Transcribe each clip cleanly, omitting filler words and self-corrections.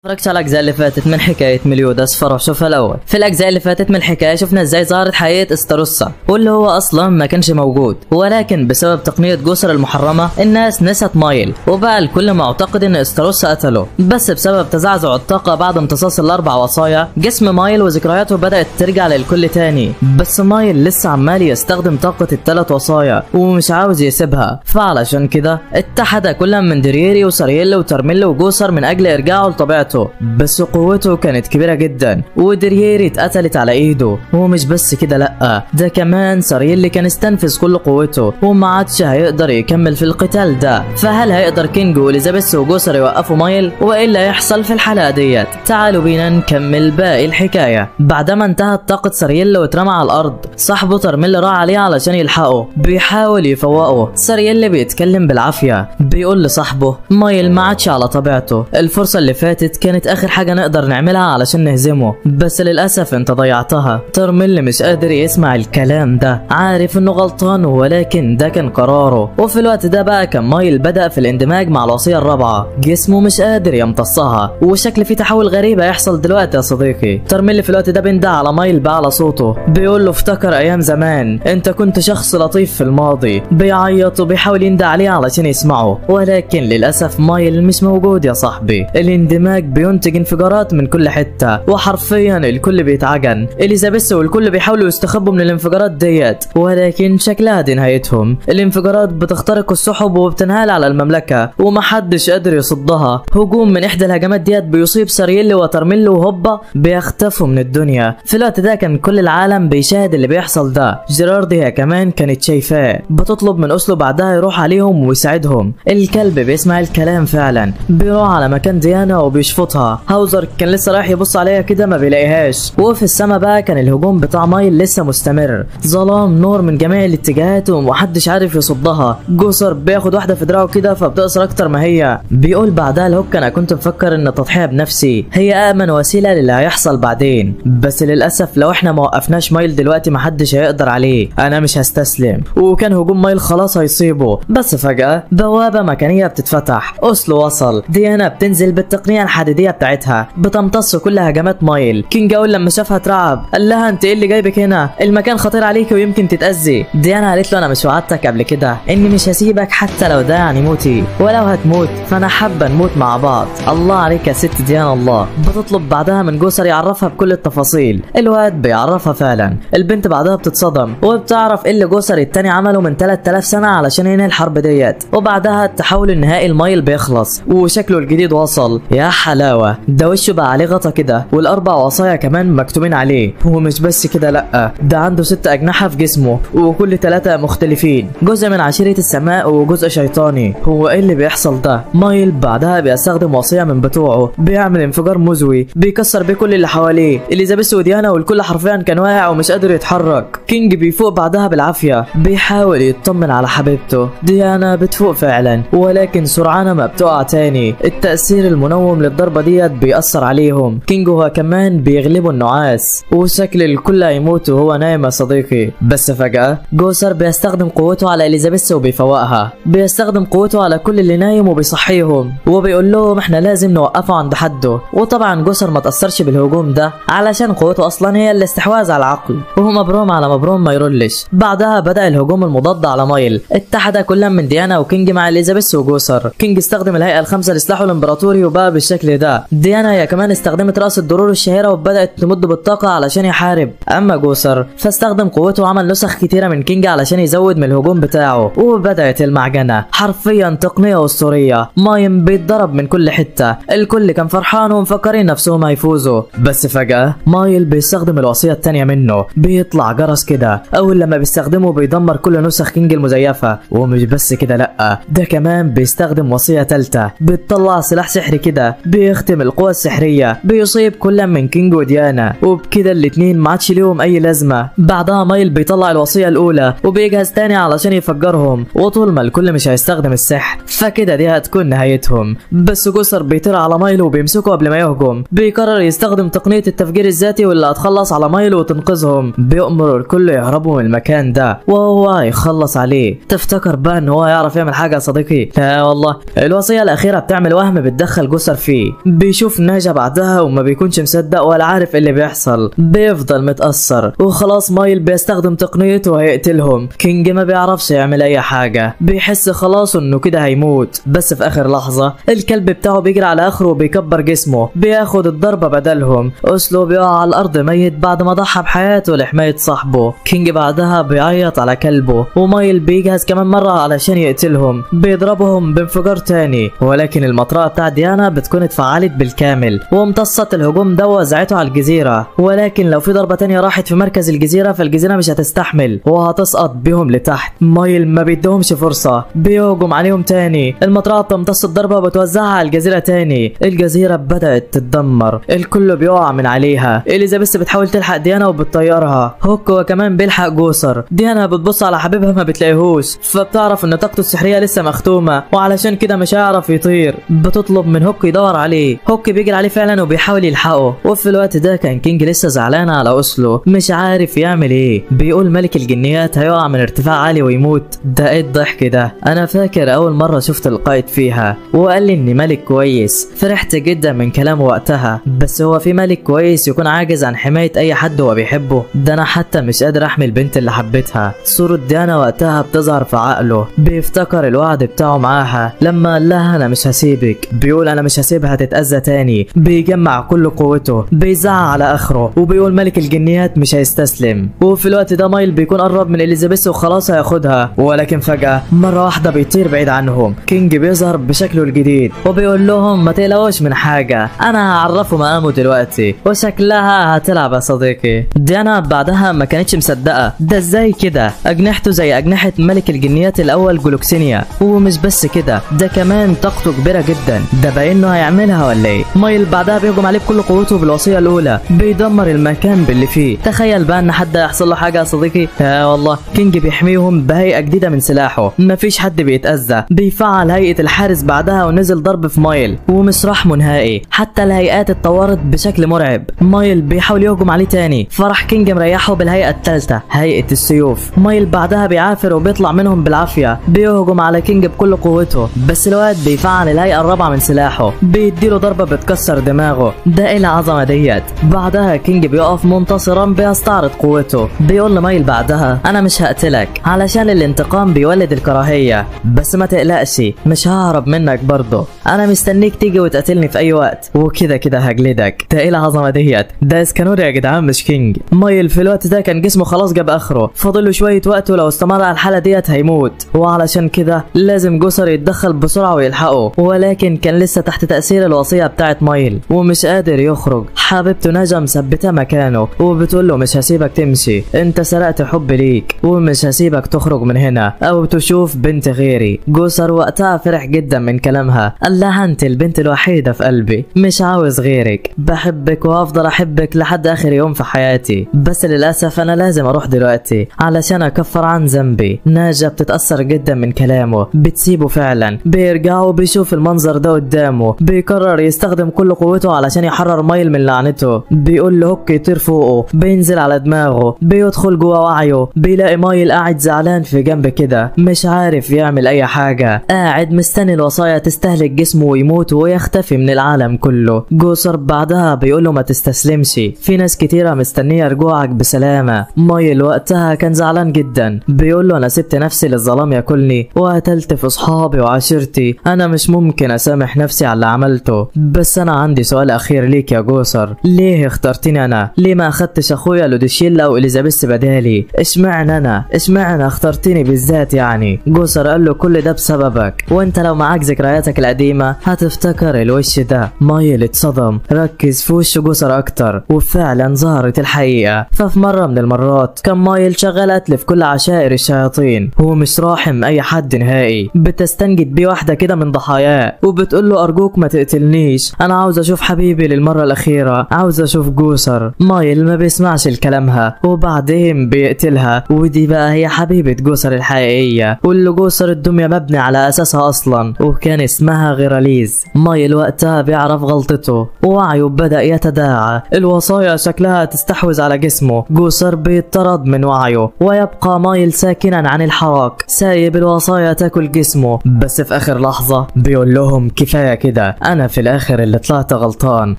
اتفرجت على الاجزاء اللي فاتت من حكاية مليوداس فروح شوفها الاول. في الاجزاء اللي فاتت من الحكاية شفنا ازاي ظهرت حقيقة استاروسا واللي هو اصلا ما كانش موجود، ولكن بسبب تقنية جسر المحرمة الناس نست مايل وبقى الكل معتقد ان استاروسا قتله، بس بسبب تزعزع الطاقة بعد امتصاص الاربع وصايا جسم مايل وذكرياته بدات ترجع للكل تاني. بس مايل لسه عمال يستخدم طاقة الثلاث وصايا ومش عاوز يسيبها، فعلشان كده اتحد كل من دريري وسارييل وترميل وجوسر من اجل ارجاعه لطبيعته، بس قوته كانت كبيرة جدا ودرييري اتقتلت على ايده. ومش بس كده، لأ ده كمان سارييل كان استنفذ كل قوته وما عادش هيقدر يكمل في القتال ده. فهل هيقدر كينج واليزابيث وجوسر يوقفوا مايل؟ وايه اللي هيحصل في الحلقة ديت؟ تعالوا بينا نكمل باقي الحكاية. بعدما انتهت طاقة سارييل واترمى على الارض، صاحبه ترميل راح عليه علشان يلحقه، بيحاول يفوقه. سارييل بيتكلم بالعافية، بيقول لصاحبه مايل ما عادش على طبيعته، الفرصة اللي فاتت كانت اخر حاجة نقدر نعملها علشان نهزمه، بس للاسف انت ضيعتها. ترميل مش قادر يسمع الكلام ده، عارف انه غلطان ولكن ده كان قراره. وفي الوقت ده بقى كان مايل بدأ في الاندماج مع الوصية الرابعة، جسمه مش قادر يمتصها وشكل في تحول غريب هيحصل دلوقتي يا صديقي. ترميل في الوقت ده بيندع على مايل بأعلى صوته، بيقول له افتكر ايام زمان، انت كنت شخص لطيف في الماضي. بيعيط وبيحاول يندع عليه علشان يسمعه، ولكن للاسف مايل مش موجود يا صاحبي. الاندماج بينتج انفجارات من كل حتة وحرفيا الكل بيتعجن. اليزابيث والكل بيحاولوا يستخبوا من الانفجارات ديت، ولكن شكلها دي نهايتهم. الانفجارات بتخترق السحب وبتنهال على المملكة ومحدش قادر يصدها. هجوم من احدى الهجمات ديت بيصيب سارييل وترميل وهوبا بيختفوا من الدنيا. في الوقت ده كان كل العالم بيشاهد اللي بيحصل ده. جيراردي هي كمان كانت شايفاه، بتطلب من اوسلو بعدها يروح عليهم ويساعدهم. الكلب بيسمع الكلام فعلا، بيروح على مكان ديانا وبيشفطها. هاوزر كان لسه رايح يبص عليها كده ما بيلاقيهاش. وفي السما بقى كان الهجوم بتاع مايل لسه مستمر، ظلام نور من جميع الاتجاهات ومحدش عارف يصدها. جوسر بياخد واحدة في دراعه كده فبتقصر اكتر ما هي. بيقول بعدها الهوك انا كنت مفكر ان التضحية بنفسي هي امن وسيلة للي هيحصل بعدين، بس للاسف لو احنا ما وقفناش مايل دلوقتي محدش هيقدر عليه، انا مش هستسلم. وكان هجوم مايل خلاص هيصيبه، بس فجاة بوابه مكانيه بتتفتح. اوسلو وصل، ديانا بتنزل بالتقنيه الحديدية بتاعتها بتمتص كل هجمات مايل. كينج اول لما شافها اترعب، قال لها انت ايه اللي جايبك هنا؟ المكان خطير عليك ويمكن تتاذي. ديانا قالت له انا مش وعدتك قبل كده اني مش هسيبك حتى لو ده يعني موتي، ولو هتموت فانا حابة نموت مع بعض. الله عليك يا ست ديانا الله. بتطلب بعدها من جوسر يعرفها بكل التفاصيل، الواد بيعرفها فعلا. البنت بعدها بتتصدم وبتعرف ايه اللي جوسر التاني عمله من 3000 سنة علشان ينهي الحرب ديت. وبعدها التحول النهائي المايل بيخلص وشكله الجديد وصل. يا حلاوة، ده وشه بقى عليه غطا كده والاربع وصايا كمان مكتوبين عليه. ومش بس كده، لا ده عنده 6 اجنحة في جسمه وكل 3 مختلفين، جزء من عشيره السماء وجزء شيطاني. هو ايه اللي بيحصل ده؟ مايل بعدها بيستخدم وصية من بتوعه، بيعمل انفجار مزوي بيكسر بيه كل اللي حواليه. اليزابيث وديانا والكل حرفيا كان واقع ومش قادر يتحرك. كينج بيفوق بعدها بالعافية، بيحاول يطمن على حبيبته. ديانا بتفوق فعلا ولكن سرعان ما بتقع تاني. التأثير المنوم للضربة ديت بيأثر عليهم. كينج هو كمان بيغلبه النعاس وشكل الكل هيموت وهو نايم يا صديقي. بس فجأة جوسر بيستخدم قوته على اليزابيث وبيفوقها، بيستخدم قوته على كل اللي نايم وبيصحيهم وبيقول لهم احنا لازم نوقفه عند حده. وطبعا جوسر ما تأثرش بالهجوم ده علشان قوته اصلا هي الاستحواذ على العقل، وهو مبروم على مبروم ما يرلش. بعدها بدأ الهجوم المضاد على مايل، اتحد كل من ديانا وكينج مع اليزابيث وجوسر. كينج استخدم الهيئة الخمسة لسلاحه الامبراطوري وبقى بالشكل ده. ديانا هي كمان استخدمت رأس الضرور الشهيرة وبدأت تمد بالطاقة علشان يحارب. اما جوسر فاستخدم قوته وعمل نسخ كتيرة من كينج علشان يزود من الهجوم بتاعه. وبدأت المعجنة، حرفيا تقنية أسطورية. مايل بيتضرب من كل حتة، الكل كان فرحان ومفكرين نفسهم هيفوزوا. بس فجأة مايل بيستخدم الوصية التانية منه، بيطلع جرس كده اول لما بيستخدمه بيدمر كل نسخ كينج المزيفة. ومش بس كده، لأ ده كمان بيستخدم وصية تالتة بتطلع سلاح سحري كده بيختم القوى السحرية، بيصيب كل من كينج وديانا، وبكده الاتنين ما عادش ليهم اي لازمة. بعدها مايل بيطلع الوصية الاولى وبيجهز تاني علشان يفجرهم، وطول ما الكل مش هيستخدم السحر فكده دي هتكون نهايتهم. بس جوسر بيطير على مايل وبيمسكه قبل ما يهجم، بيقرر يستخدم تقنية التفجير الذاتي واللي هتخلص على مايل وتنقذهم. بيأمر الكل يهربوا من المكان ده وهو هيخلص عليه. تفتكر بقى ان هو يعرف يعمل حاجة يا صديقي؟ لا والله. الوصية الأخيرة بتعمل وهم بتدخل جوسر فيه. نهائي. بيشوف ناجا بعدها وما بيكونش مصدق ولا عارف اللي بيحصل، بيفضل متأثر وخلاص مايل بيستخدم تقنيته وهيقتلهم. كينج ما بيعرفش يعمل اي حاجة، بيحس خلاص انه كده هيموت، بس في اخر لحظة الكلب بتاعه بيجري على اخره وبيكبر جسمه، بياخد الضربة بدلهم. اوسلو بيقع على الارض ميت بعد ما ضحى بحياته لحماية صاحبه. كينج بعدها بيعيط على كلبه، ومايل بيجهز كمان مرة علشان يقتلهم، بيضربهم بانفجار تاني، ولكن المطرقة بتاع ديانا بتكون اتفعلت بالكامل وامتصت الهجوم ده ووزعته على الجزيرة، ولكن لو في ضربة تانية راحت في مركز الجزيرة فالجزيرة مش هتستحمل وهتسقط بيهم لتحت. مايل ما بيدهمش فرصة، بيهجم عليهم تاني، المطرقة بتمتص الضربة وبتوزعها على الجزيرة تاني. الجزيرة بدأت تتدمر، الكل بيقع من عليها. اليزابيث بتحاول تلحق ديانا وبتطيرها، هوك وكمان بيلحق جوسر. ديانا بتبص على حبيبها ما بتلاقيهوش، فبتعرف ان طاقته السحرية لسه مختومة وعلشان كده مش هيعرف يطير. بتطلب من هوك يدور عليه، هوك بيجري عليه فعلا وبيحاول يلحقه. وفي الوقت ده كان كينج لسه زعلان على اوسلو، مش عارف يعمل ايه. بيقول ملك الجنيات هيقع من ارتفاع عالي ويموت، ده ايه الضحك ده؟ انا فاكر اول مرة شفت القائد فيها وقال لي اني ملك كويس، فرحت جدا من كلامه وقتها، بس هو في ملك كويس يكون عاجز عن حماية اي حد هو بيحبه؟ ده انا حتى مش قادر احمي البنت اللي حبيتها. صورة ديانا وقتها بتظهر في عقله، بيفتكر الوعد بتاعه معاها لما قال لها انا مش هسيبك، بيقول انا مش هسيبها تتأذى تاني. بيجمع كل قوته، بيزعق على اخره وبيقول ملك الجنيات مش هيستسلم. وفي الوقت ده مايل بيكون قرب من اليزابيث وخلاص هياخدها، ولكن فجأة مرة واحدة بيطير بعيد عنهم. كينج بيظهر بشكله الجديد وبيقول لهم ما تقلقوش من حاجة، انا هعرفه مقامه دلوقتي وشكلها هتلعب يا صديقي. ديانا بعدها ما كانتش مصدقة، ده ازاي كده؟ اجنحته زي اجنحة ملك الجنيات الاول جلوكسينيا، ومش بس كده ده كمان طاقته كبيرة جدا، ده باين انه هيعملها ولا ايه؟ مايل بعدها بيهجم عليه بكل قوته بالوصية الاولى، بيدمر المكان باللي فيه. تخيل بقى ان حد يحصل له حاجة يا صديقي. اه والله كينج بيحميهم بهيئة جديدة من سلاحه، مفيش حد بيتأذى. بيفعل هيئة الحارس بعدها ونزل ضرب في مايل ومش رحمه نهائي، حتى الهيئات اتطورت بشكل مرعب. مايل بيحاول يهجم عليه تاني، فراح كينج مريحه بالهيئة الثالثة هيئة السيوف. مايل بعدها بيعافر وبيطلع منهم بالعافية، بيهجم على كينج بكل قوته، بس الواد بيفعل الهيئة الرابعة من سلاحه، بيديله ضربة بتكسر دماغه. ده ايه العظمة ديت؟ بعدها كينج بيقف منتصرا بيستعرض قوته، بيقول لمايل بعدها انا مش هقتلك علشان الانتقام بيولد الكراهية، بس ما تقلقش مش ههرب منك برضه، انا مستنيك تيجي وتقتلني في اي وقت وكده كده هجلدك. ده ايه العظمة ديت؟ ده اسكانور يا جدعان مش كينج. مايل في الوقت ده كان جسمه خلاص جاب اخره، فاضل له شوية وقت ولو استمر على الحالة ديت هيموت، وعلشان كده لازم جوسر يتدخل بسرعة ويلحقه، ولكن كان لسه تحت تاثير الوصية بتاعت مايل ومش قادر يخرج. حبيبته نجا مثبتة مكانه وبتقول له مش هسيبك تمشي، انت سرقت حب ليك ومش هسيبك تخرج من هنا او تشوف بنت غيري. جوسر وقتها فرح جدا من كلامها، قال لها انت البنت الوحيدة في قلبي، مش عاوز غيرك، بحبك وهفضل احبك لحد اخر يوم في حياتي، بس للاسف انا لازم اروح دلوقتي علشان اكفر عن ذنبي. ناجا بتتاثر جدا من كلامه، بتسيبه فعلا. بيرجع وبيشوف المنظر ده قدامه، بيقرر يستخدم كل قوته علشان يحرر مايل من لعنته. بيقول لهوك يطير فوقه، بينزل على دماغه، بيدخل جوه وعيه، بيلاقي مايل قاعد زعلان في جنب كده مش عارف يعمل اي حاجة، قاعد مستني الوصايا تستهلك جسمه ويموت ويختفي من العالم كله. جوسر بعدها بيقول له ما تستسلمش، في ناس كتيرة مستنيه رجوعك بسلامه. مايل وقتها كان زعلان جدا، بيقول له انا سبت نفسي للظلام ياكلني وقتلت في اصحابي وعشيرتي، انا مش ممكن اسامح نفسي على اللي عملته، بس انا عندي سؤال اخير ليك يا جوسر، ليه اخترتني انا؟ ليه ما اخدتش اخويا لوديشيلا او اليزابيث بدالي؟ اشمعنى انا؟ اشمعنى اخترتني بالذات يعني؟ جوسر قال له كل ده بسببك، وانت لو معاك ذكرياتك القديمة هتفتكر الوش ده. مايل اتصدم، ركز في وش جوسر اكتر، وفعلا ظهرت الحقيقة. ففي مرة من المرات كان مايل شغال قتل في كل عشائر الشياطين، هو مش راحم اي حد نهائي. بتستنجد بيه واحدة كده من ضحاياه وبتقول له ارجوك ما تقتلنيش، انا عاوز اشوف حبيبي للمرة الاخيرة، عاوز اشوف جوسر. مايل ما بيسمعش لكلامها وبعدين بيقتلها، ودي بقى هي حبيبه جوسر الحقيقية واللي جوسر الدمية مبني على اساسها اصلا، وكان اسمها غيراليز. مايل وقتها بيعرف غلطته ووعيه بدا يتداعى، الوصايا شكلها تستحوذ على جسمه. جوسر بيطرد من وعيه ويبقى مايل ساكنا عن الحراك، سايب الوصايا تاكل جسمه. بس في اخر لحظة بيقول لهم كفاية كده، انا وانا في الاخر اللي طلعت غلطان.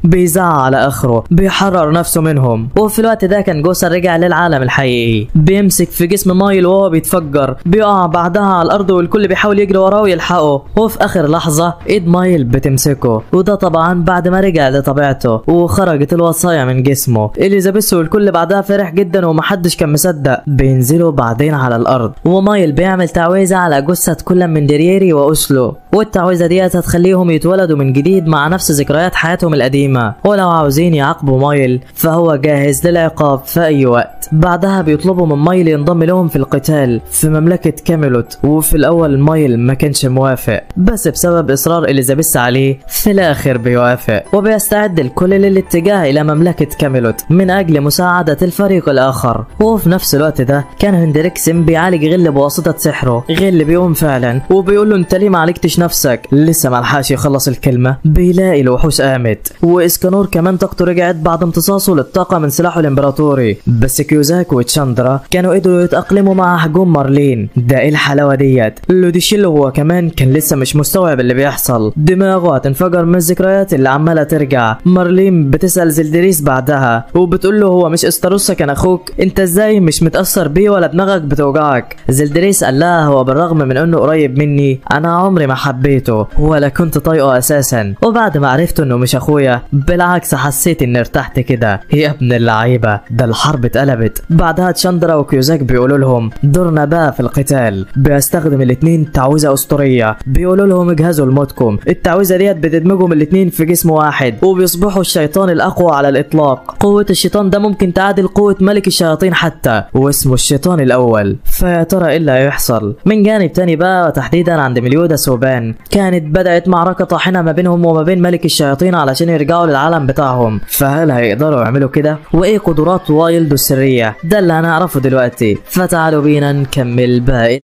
بيزعق على اخره، بيحرر نفسه منهم. وفي الوقت ده كان جوسر رجع للعالم الحقيقي، بيمسك في جسم مايل وهو بيتفجر، بيقع بعدها على الارض والكل بيحاول يجري وراه ويلحقه. وفي اخر لحظة ايد مايل بتمسكه، وده طبعا بعد ما رجع لطبيعته وخرجت الوصايا من جسمه. اليزابيث والكل بعدها فرح جدا ومحدش كان مصدق. بينزلوا بعدين على الارض ومايل بيعمل تعويذه على جثة كل من ديريري واوسلو، والتعويذه ديت هتخليهم يتولدوا من جديد مع نفس ذكريات حياتهم القديمة، ولو عاوزين يعاقبوا مايل فهو جاهز للعقاب في اي وقت. بعدها بيطلبوا من مايل ينضم لهم في القتال في مملكة كاميلوت، وفي الاول مايل ما كانش موافق، بس بسبب اصرار اليزابيث عليه في الاخر بيوافق، وبيستعد الكل للاتجاه الى مملكة كاميلوت من اجل مساعدة الفريق الاخر. وفي نفس الوقت ده كان هندريكسن بيعالج غل بواسطة سحره. غل بيقوم فعلا وبيقول له انت ليه ما عالجتش نفسك؟ لسه ما لحقش يخلص الكلمة بيلاقي الوحوش قامت، واسكانور كمان طاقته رجعت بعد امتصاصه للطاقة من سلاحه الامبراطوري. بس كيوزاك وتشاندرا كانوا قدروا يتأقلموا مع هجوم مارلين. ده ايه الحلاوة ديت؟ لوديشيلو هو كمان كان لسه مش مستوعب اللي بيحصل، دماغه هتنفجر من الذكريات اللي عماله ترجع. مارلين بتسأل زلدريس بعدها وبتقول له هو مش استروسا كان اخوك؟ انت ازاي مش متأثر بيه ولا دماغك بتوجعك؟ زلدريس قال لها هو بالرغم من انه قريب مني انا عمري ما حبيته ولا كنت طايقة اساسا، وبعد ما عرفت انه مش اخويا بالعكس حسيت اني ارتحت كده. يا ابن اللعيبة، ده الحرب اتقلبت. بعدها تشاندرا وكيوزاك بيقولوا لهم دورنا بقى في القتال. بيستخدم الاتنين تعويذه اسطورية، بيقولوا لهم اجهزوا لموتكم. التعويذه ديت بتدمجهم الاتنين في جسم واحد وبيصبحوا الشيطان الاقوى على الاطلاق. قوة الشيطان ده ممكن تعادل قوة ملك الشياطين حتى، واسمه الشيطان الاول. فيا ترى ايه اللي هيحصل؟ من جانب تاني بقى وتحديدا عند مليوداس وبان، كانت بدأت معركة طاحنة ما بينهم وما بين ملك الشياطين علشان يرجعوا للعالم بتاعهم. فهل هيقدروا يعملوا كده؟ وايه قدرات وايلد السرية؟ ده اللي هنعرفه دلوقتي، فتعالوا بينا نكمل باقي.